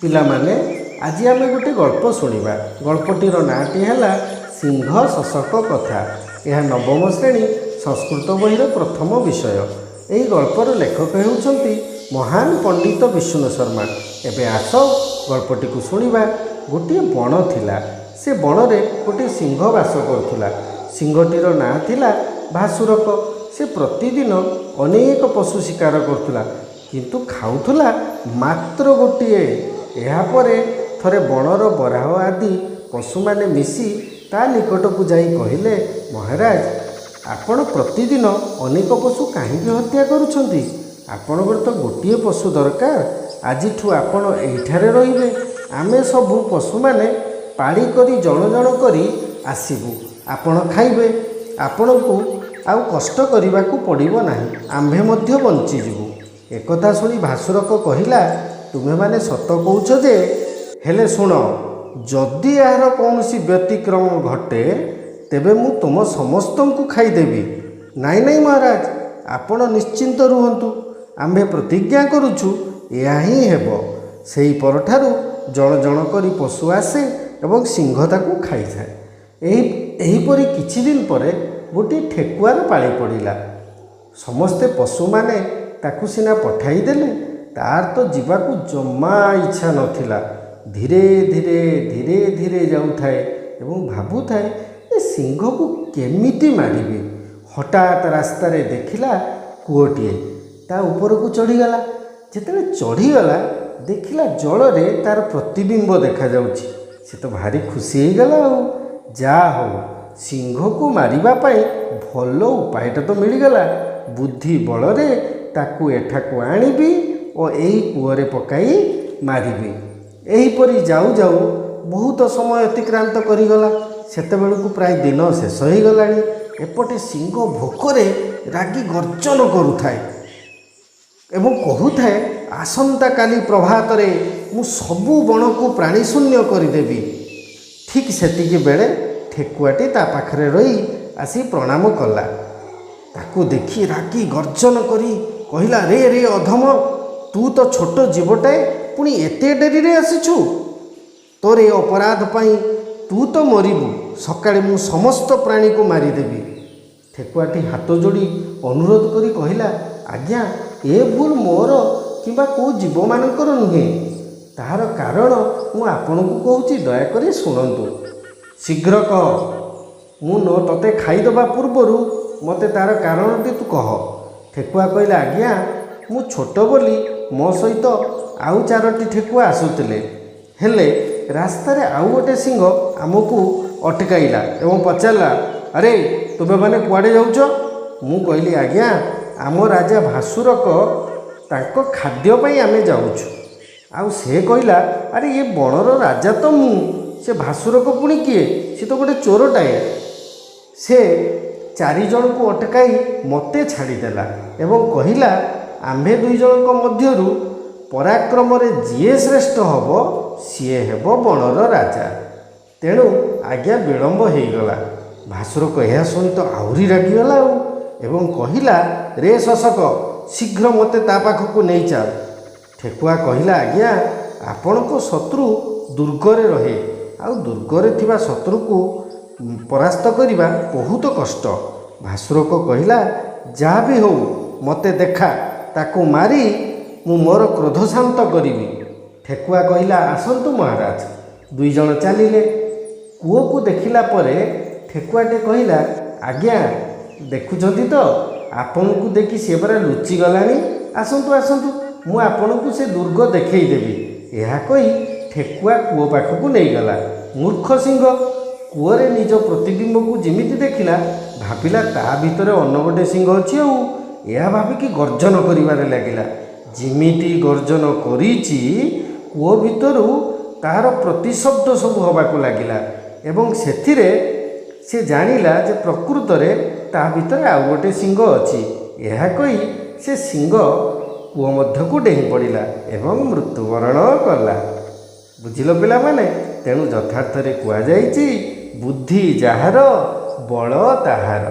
ପିଲାମାନେ, ଆଜି ଆମେ ଗୋଟେ ଗଳ୍ପ ଶୁଣିବା। ଗଳ୍ପଟିର ନାଁଟି ହେଲା ସିଂହ ଶଶକ କଥା। ଏହା ନବମ ଶ୍ରେଣୀ ସଂସ୍କୃତ ବହିର ପ୍ରଥମ ବିଷୟ। ଏହି ଗଳ୍ପର ଲେଖକ ହେଉଛନ୍ତି ମହାନ ପଣ୍ଡିତ ବିଷ୍ଣୁ ଶର୍ମା। ଏବେ ଆସ ଗଳ୍ପଟିକୁ ଶୁଣିବା। ଗୋଟିଏ ବଣ ଥିଲା। ସେ ବଣରେ ଗୋଟିଏ ସିଂହ ବାସ କରୁଥିଲା। ସିଂହଟିର ନାଁ ଥିଲା ଭାସୁରକ। ସେ ପ୍ରତିଦିନ ଅନେକ ପଶୁ ଶିକାର କରୁଥିଲା, କିନ୍ତୁ ଖାଉଥିଲା ମାତ୍ର ଗୋଟିଏ। ଏହାପରେ ଥରେ ବଣର ବରାହ ଆଦି ପଶୁମାନେ ମିଶି ତା ନିକଟକୁ ଯାଇ କହିଲେ, ମହାରାଜ, ଆପଣ ପ୍ରତିଦିନ ଅନେକ ପଶୁ କାହିଁକି ହତ୍ୟା କରୁଛନ୍ତି? ଆପଣଙ୍କର ତ ଗୋଟିଏ ପଶୁ ଦରକାର। ଆଜିଠୁ ଆପଣ ଏଇଠାରେ ରହିବେ। ଆମେ ସବୁ ପଶୁମାନେ ପାଳି କରି ଜଣ ଜଣ କରି ଆସିବୁ, ଆପଣ ଖାଇବେ। ଆପଣଙ୍କୁ ଆଉ କଷ୍ଟ କରିବାକୁ ପଡ଼ିବ ନାହିଁ, ଆମ୍ଭେ ମଧ୍ୟ ବଞ୍ଚିଯିବୁ। ଏକଥା ଶୁଣି ଭାସୁରକ କହିଲା, ତୁମେମାନେ ସତ କହୁଛ ଯେ, ହେଲେ ଶୁଣ, ଯଦି ଏହାର କୌଣସି ବ୍ୟତିକ୍ରମ ଘଟେ ତେବେ ମୁଁ ତୁମ ସମସ୍ତଙ୍କୁ ଖାଇଦେବି। ନାଇଁ ନାଇଁ ମହାରାଜ, ଆପଣ ନିଶ୍ଚିନ୍ତ ରୁହନ୍ତୁ, ଆମ୍ଭେ ପ୍ରତିଜ୍ଞା କରୁଛୁ ଏହା ହିଁ ହେବ। ସେହି ପରଠାରୁ ଜଣ ଜଣ କରି ପଶୁ ଆସେ ଏବଂ ସିଂହ ତାକୁ ଖାଇଥାଏ। ଏହିପରି କିଛି ଦିନ ପରେ ଗୋଟିଏ ଠେକୁଆର ପାଳି ପଡ଼ିଲା। ସମସ୍ତେ ପଶୁମାନେ ତାକୁ ସିନା ପଠାଇଦେଲେ, ତାର ତ ଯିବାକୁ ଜମା ଇଚ୍ଛା ନଥିଲା। ଧୀରେ ଧୀରେ ଧୀରେ ଧୀରେ ଯାଉଥାଏ ଏବଂ ଭାବୁଥାଏ, ଏ ସିଂହକୁ କେମିତି ମାରିବି। ହଠାତ୍ ରାସ୍ତାରେ ଦେଖିଲା କୂଅଟିଏ। ତା ଉପରକୁ ଚଢ଼ିଗଲା। ଯେତେବେଳେ ଚଢ଼ିଗଲା, ଦେଖିଲା ଜଳରେ ତାର ପ୍ରତିବିମ୍ବ ଦେଖାଯାଉଛି। ସେ ତ ଭାରି ଖୁସି ହେଇଗଲା ଆଉ, ଯାହା ହଉ, ସିଂହକୁ ମାରିବା ପାଇଁ ଭଲ ଉପାୟଟା ତ ମିଳିଗଲା। ବୁଦ୍ଧି ବଳରେ ତାକୁ ଏଠାକୁ ଆଣିବି ଓ ଏହି କୂଅରେ ପକାଇ ମାରିବି। ଏହିପରି ଯାଉ ଯାଉ ବହୁତ ସମୟ ଅତିକ୍ରାନ୍ତ କରିଗଲା। ସେତେବେଳକୁ ପ୍ରାୟ ଦିନ ଶେଷ ହୋଇଗଲାଣି। ଏପଟେ ସିଂହ ଭୋକରେ ରାଗି ଗର୍ଜନ କରୁଥାଏ ଏବଂ କହୁଥାଏ, ଆସନ୍ତାକାଲି ପ୍ରଭାତରେ ମୁଁ ସବୁ ବଣକୁ ପ୍ରାଣୀଶୂନ୍ୟ କରିଦେବି। ଠିକ୍ ସେତିକି ବେଳେ ଠେକୁଆଟି ତା ପାଖରେ ରହି ଆସି ପ୍ରଣାମ କଲା। ତାକୁ ଦେଖି ରାଗି ଗର୍ଜନ କରି କହିଲା, ରେ ରେ ଅଧମ, ତୁ ତ ଛୋଟ ଜୀବଟାଏ, ପୁଣି ଏତେ ଡେରିରେ ଆସିଛୁ। ତୋର ଏ ଅପରାଧ ପାଇଁ ତୁ ତ ମରିବୁ, ସକାଳେ ମୁଁ ସମସ୍ତ ପ୍ରାଣୀକୁ ମାରିଦେବି। ଠେକୁଆଟି ହାତ ଯୋଡ଼ି ଅନୁରୋଧ କରି କହିଲା, ଆଜ୍ଞା, ଏ ଭୁଲ ମୋର କିମ୍ବା କେଉଁ ଜୀବମାନଙ୍କର ନୁହେଁ। ତାହାର କାରଣ ମୁଁ ଆପଣଙ୍କୁ କହୁଛି, ଦୟାକରି ଶୁଣନ୍ତୁ। ଶୀଘ୍ର କହ, ମୁଁ ନ ତତେ ଖାଇଦେବା ପୂର୍ବରୁ ମୋତେ ତାର କାରଣଟି ତୁ କହ। ଠେକୁଆ କହିଲା, ଆଜ୍ଞା, ମୁଁ ଛୋଟ ବୋଲି ମୋ ସହିତ ଆଉ ଚାରୋଟି ଠେକୁଆ ଆସୁଥିଲେ। ହେଲେ ରାସ୍ତାରେ ଆଉ ଗୋଟେ ସିଂହ ଆମକୁ ଅଟକାଇଲା ଏବଂ ପଚାରିଲା, ଆରେ ତୁମେମାନେ କୁଆଡ଼େ ଯାଉଛ? ମୁଁ କହିଲି, ଆଜ୍ଞା, ଆମ ରାଜା ଭାସୁରକ, ତାଙ୍କ ଖାଦ୍ୟ ପାଇଁ ଆମେ ଯାଉଛୁ। ଆଉ ସେ କହିଲା, ଆରେ ଏ ବଣର ରାଜା ତ ମୁଁ, ସେ ଭାସୁରକ ପୁଣି କିଏ? ସେ ତ ଗୋଟେ ଚୋରଟାଏ। ସେ ଚାରିଜଣଙ୍କୁ ଅଟକାଇ ମୋତେ ଛାଡ଼ିଦେଲା ଏବଂ କହିଲା, ଆମ୍ଭେ ଦୁଇ ଜଣଙ୍କ ମଧ୍ୟରୁ ପରାକ୍ରମରେ ଯିଏ ଶ୍ରେଷ୍ଠ ହେବ ସିଏ ହେବ ବଣର ରାଜା। ତେଣୁ ଆଜ୍ଞା, ବିଳମ୍ବ ହେଇଗଲା। ଭାସୁରକ ଏହା ଶୁଣି ତ ଆହୁରି ରାଗିଗଲା ଆଉ ଏବଂ କହିଲା, ରେ ଶଶକ, ଶୀଘ୍ର ମୋତେ ତା ପାଖକୁ ନେଇ ଚାଲ। ଠେକୁଆ କହିଲା, ଆଜ୍ଞା, ଆପଣଙ୍କ ଶତ୍ରୁ ଦୁର୍ଗରେ ରହେ, ଆଉ ଦୁର୍ଗରେ ଥିବା ଶତ୍ରୁକୁ ପରାସ୍ତ କରିବା ବହୁତ କଷ୍ଟ। ଭାସୁରକ କହିଲା, ଯାହା ବି ହେଉ ମୋତେ ଦେଖା, ତାକୁ ମାରି ମୁଁ ମୋର କ୍ରୋଧ ଶାନ୍ତ କରିବି। ଠେକୁଆ କହିଲା, ଆସନ୍ତୁ ମହାରାଜ। ଦୁଇ ଜଣ ଚାଲିଲେ। କୂଅକୁ ଦେଖିଲା ପରେ ଠେକୁଆଟି କହିଲା, ଆଜ୍ଞା, ଦେଖୁଛନ୍ତି ତ, ଆପଣଙ୍କୁ ଦେଖି ସିଏ ପରା ଲୁଚିଗଲାଣି। ଆସନ୍ତୁ ଆସନ୍ତୁ, ମୁଁ ଆପଣଙ୍କୁ ସେ ଦୁର୍ଗ ଦେଖେଇଦେବି। ଏହା କହି ଠେକୁଆ କୂଅ ପାଖକୁ ନେଇଗଲା। ମୂର୍ଖ ସିଂହ କୂଅରେ ନିଜ ପ୍ରତିବିମ୍ବକୁ ଯେମିତି ଦେଖିଲା, ଭାବିଲା ତା ଭିତରେ ଅନ୍ୟ ଗୋଟେ ସିଂହ ଅଛି। ଆଉ ଏହା ଭାବିକି ଗର୍ଜନ କରିବାରେ ଲାଗିଲା। ଯେମିତି ଗର୍ଜନ କରିଛି, କୂଅ ଭିତରୁ ତାହାର ପ୍ରତିଶବ୍ଦ ସବୁ ହେବାକୁ ଲାଗିଲା ଏବଂ ସେଥିରେ ସେ ଜାଣିଲା ଯେ ପ୍ରକୃତରେ ତା ଭିତରେ ଆଉ ଗୋଟେ ସିଂହ ଅଛି। ଏହା କହି ସେ ସିଂହ କୂଅ ମଧ୍ୟକୁ ଡେଇଁ ପଡ଼ିଲା ଏବଂ ମୃତ୍ୟୁବରଣ କଲା। ବୁଝିଲ ପିଲାମାନେ? ତେଣୁ ଯଥାର୍ଥରେ କୁହାଯାଇଛି, ବୁଦ୍ଧି ଯାହାର ବଳ ତାହାର।